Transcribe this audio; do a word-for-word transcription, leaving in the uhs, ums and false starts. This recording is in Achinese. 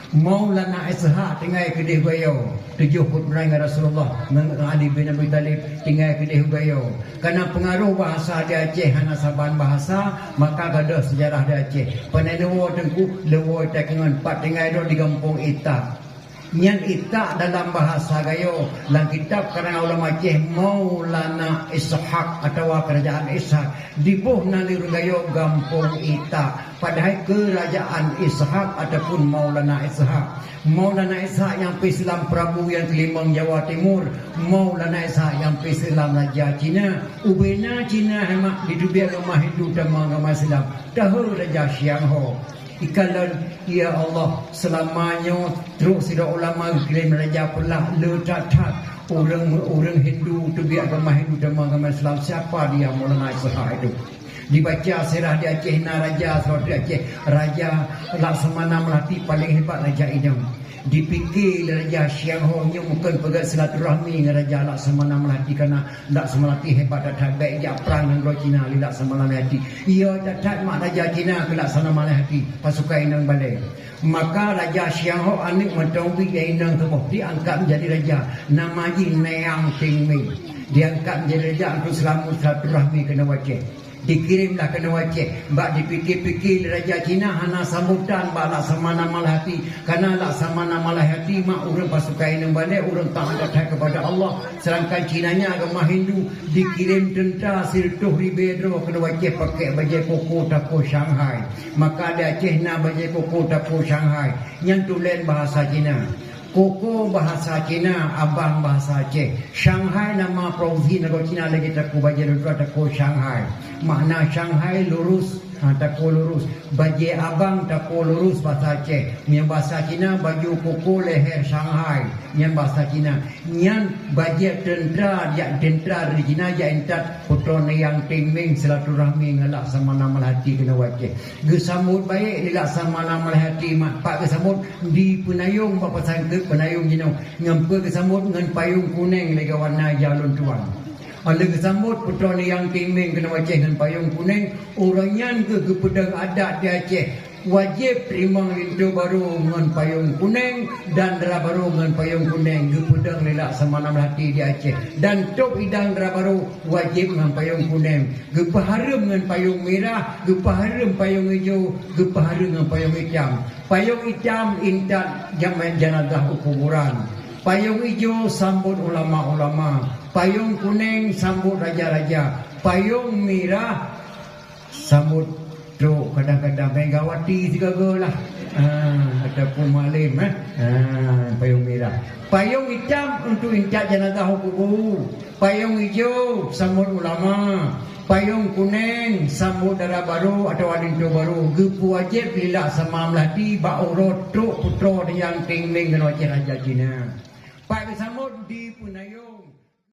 Maulana Ishaq tinggai keudeh Gayo, tujoh peuet buleuen ngon Rasulullah, ngon Ali bin Abi Thalib tinggai keudeh Gayo. Kana peungaroh bahasa di Aceh hana saban bahasa, maka gadôh seujarah di Aceh. Panai neuwoe teungku, leuwoe takeungon pat tinggai droe di gampông Itak. Nyan Itak dalam bahasa Gayo, lam kitab karangan ulama Aceh Maulana Ishaq atawa Kerajaan Ishaq. Diboh na lé ureuëng Gayo gampông Itak. Padahai Kerajaan Ishaq ataupun Maulana Ishaq. Maulana Ishaq nyang peuislam Prabu nyang keulimong Jawa Timur. Maulana Ishaq nyang peuislam Raja Cina. Ubena Cina hemat diteubiet agama Hindu tamong agama Islam. Tahe Raja Siang Ho. Ikalon, ya Allah, seulama nyoe trok sidroe ulama geukirém raja peulah le that-that ureuëng, ureuëng Hindu teubiet agama Hindu tamong agama Islam. Siapa dia Maulana Ishaq itu? Dibaca sirah di Aceh na raja, sirah di Aceh, Raja Laksamana Melati paling hebat raja inong. Dipike lé Raja Siang Ho nyoe mungken peugét silaturahmi ngon Raja Laksamana Melati, karena Laksamana Melati hebat that-that, bék jak prang ngon Cina lé Laksamana Melati. Iya that-that mak raja Cina keu Laksamana Melati, pasukan inong balée. Maka Raja Siang Ho aneuëk mantong biet nyang inong tuboh diangkat menjadi raja. Nama jih Neang Ting Ming. Diangkat menjadi raja untuk selamat silaturahmi keunoe Aceh. Dikirémlah keunoe Aceh. Bak dipike-pike lé Raja Cina hana sambutan bak Laksamana Malahati. Karena Laksamana Malahati mak ureuëng pasukan inong balée, ureuëng taat that-that kepada Allah. Sedangkan Cina nyan agama Hindu. Dikirém teuntra sireutôh ribée droe keunoe Aceh pakai bajée koko tako Shanghai. Maka di Aceh na bajée koko tako Shanghai. Nyan tulen bahasa Cina. Koko bahasa Cina, abang bahasa Aceh. Shanghai nama provinsi nanggroe Cina lagée tako bajée lôn tuan tako Shanghai. Makna Shanghai lurus, ha, tako lurus. Bajée abang tako lurus bahasa Aceh. Meunyoe bahasa Cina baju koko leher Shanghai. Nyan bahasa Cina. Nyan bajée teuntra, jak teuntra dari Cina jak intat Putroe Neang Ting Ming silaturahmi ngon Laksamana Malahati keunoe Aceh. Geusambot baék lé Laksamana Malahati mak, pat geusambot di Peunayong bak pasan keuek Peunayong jinoe. Ngon peue geusambot? Ngon payong kuneng lagée warna ija lôn tuan. Óh lheueh geusambot Putroe Neang Ting Ming keunoe Aceh ngon payong kuneng, uroe nyan kheueh geupeudong adat di Aceh. Wajéb teurimong linto barô ngon payong kuneng dan dara barô ngon payong kuneng, geupeudong lé Laksamana Malahati di Aceh. Dan tôb idang dara barô wajéb ngon payong kuneng, geupeuhareuem ngon payong mirah, geupeuhareuem payong ijo, geupeuhareuem ngon payong itam. Payong itam intat jameun janazah u kuburan. Payong ijo sambot ulama-ulama. Payong kuneng sambot raja-raja. Payong mirah sambot trok kadang-kadang Megawati sigoe-goe lah. Ha, ataupun Mualem, eh. Ha, payong mirah. Payong itam untuk intat janazah u kubu. Payong ijo sambot ulama. Payong kuneng sambot dara barô atawa linto barô. Geupeuwajéb lé Laksamana Malahati bak uroe trok Putroe Neang Ting Ming keunoe Aceh Raja Cina. Pat geusambot di Peunayong.